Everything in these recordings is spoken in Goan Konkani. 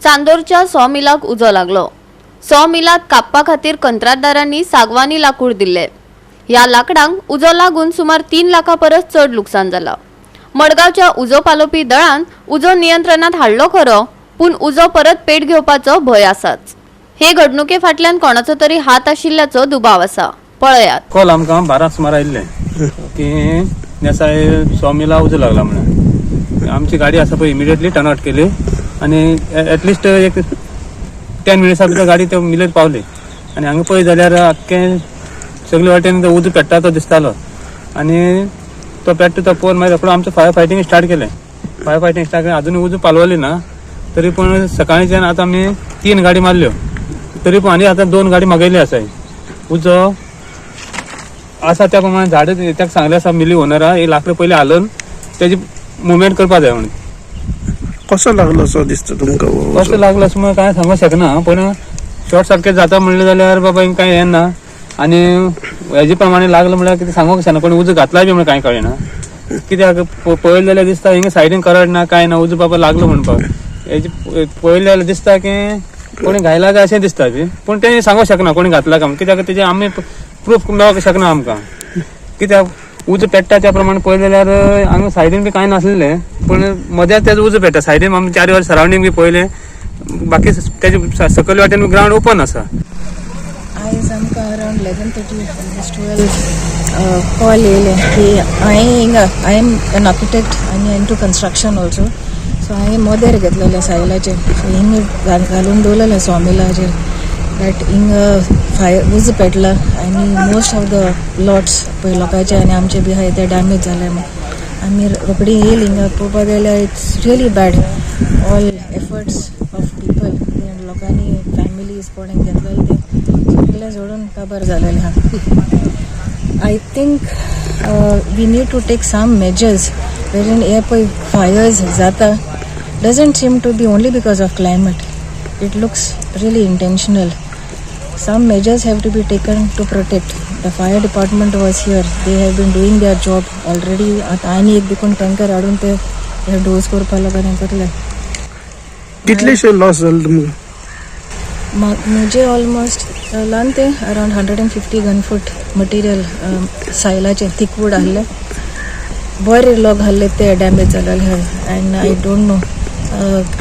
चांदोरच्या सॉ मिलाक उजो लागलो. सॉ मिलात कापपा खातीर कंत्राटदारांनी सागवानी लाकूड दिल्ले. ह्या लाकडांक उजो लागून सुमार 3 लाखां परस चड लुकसाण जाला. मडगांवच्या उजो पालोवपी दळान उजो नियंत्रणात हाडलो खरो, पूण उजो परत पेट घेवपाचो भंय आसाच. हे घडणुके फाटल्यान कोणाचो तरी हात आशिल्ल्याचो दुबाव आसा. पळयात. कॉल आमकां 12 सुमार आयिल्ले की नेसाय सॉ मिला उजो लागला म्हणून. आमची गाडी आसा पळय, इमिडिएटली टर्न आउट केली आनी एटलिस्ट एक 10 मिनिट्सा भितर गाडी त्या मिलेर पावली. आनी हांगा पळय जाल्यार आख्खें सगळे वाटेन तो उजो पेट्टा तो दिसतालो. आनी तो पेट्टा तो पळोवन मागीर रोकडो आमचें फायर फायटींग स्टार्ट केलें. फायर फायटींग स्टार्ट केलें, अजून उजो पालवली ना. तरी पूण सकाळच्यान आतां आमी तीन गाडी मारल्यो, तरी पूण आनी आतां दोन गाडी मागयल्ली आसाय. उजो आसा त्या प्रमाणे झाड ताका सांगलें आसा मिली ओनरा, ही लाकडां पयलीं हालोवन तेजी मुवमेंट करपा जाय म्हणून. कसो लागलो असो दिसता तुमकां हो उजो? कसो लागलो अशें म्हणून कांय सांगूंक शकना, पूण शॉर्ट सर्किट जाता म्हणलें जाल्यार बाबा हिंगा कांय हें ना. आनी हेजे प्रमाणे लागलो म्हणल्यार कितें सांगूंक शकना. कोणी उजो घातला बी म्हणून कांय कळना, कित्याक पळयलें जाल्यार दिसता हिंगा सायडीन करड ना, कांय ना, उजो बाबा लागलो म्हणपाक. हेजे पळयलें जाल्यार दिसता की कोणी घायला काय अशें दिसता बी, पूण तें सांगूंक शकना कोणी घातला काय, कित्याक तेजें आमी प्रूफ मेळोंक शकना आमकां. कित्याक उजो पेट्टा त्या प्रमाणे पळयलें जाल्यार हांगा सायडीन बी कांय नासलें, पूण मद्याच तेजो उजो पेट्टा. सायडीन आमी चार वर सरावंडींग बी पळयलें, बाकी तेजे सकयल वाटेन ग्रावंड ओपन आसा. आयज आमकां अरावंड 11:30, 12 कॉल येयलें की हांवें हिंगा, I am an architect आनी into construction also, so हांवें मोदेर घेतलेलें सायलाचेर, सो हिंग घालून दवरलेलें सॉमिलाचेर that हिंग फायर उजो पेटला आनी मोस्ट ऑफ the lots पळय लोकांचे आनी आमचे बी आहाय ते डॅमेज जाले म्हूण. आमी रोखडी येयली हिंगा पळोवपाक गेल्यार it's really bad. All efforts of people, लोकांनी फॅमिलीज कोणें घेतलेले ते सगळे जोडून काबार जालेले आहा. I think we need to take some measures wherein हे पळय फायर्स जाता doesn't seem to be only because of climate. It looks really intentional. Some measures have to be taken to protect. The fire department was here. They have been doing their job already. आतां आनी एक देखून टँकर हाडून ते डोस करपा लागून हें करले. कितलेशे लॉस जाले तुमकां? म्हजे ऑलमोस्ट ल्हान ते around 150 gun foot material सायलाचे थिकवूड आहले, बरे लॉग आहले ते डॅमेज जालेले आहाय. And I don't know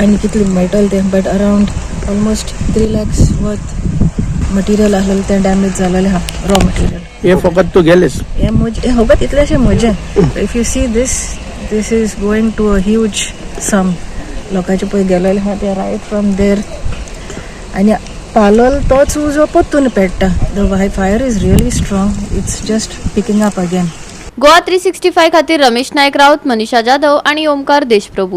आनी कितले मेळटले ते, but around almost 3 lakhs worth material आहलेलें तें डॅमेज जालेलें आहा, रॉ मटेरियल. हे फकत तूं गेलेस? हे म्हजे, हे फकत इतलेशें म्हजें. If you see this, this is going to a huge sum. लोकांचे पळय गेलेले आहा ते रायट फ्रॉम there. आनी पालोल तोच उजो परतून पेट्टा. The fire is really strong. It's just picking up again. Goa 365 खातीर रमेश नायक राऊत, मनीषा जाधव आणि ओमकार देशप्रभू.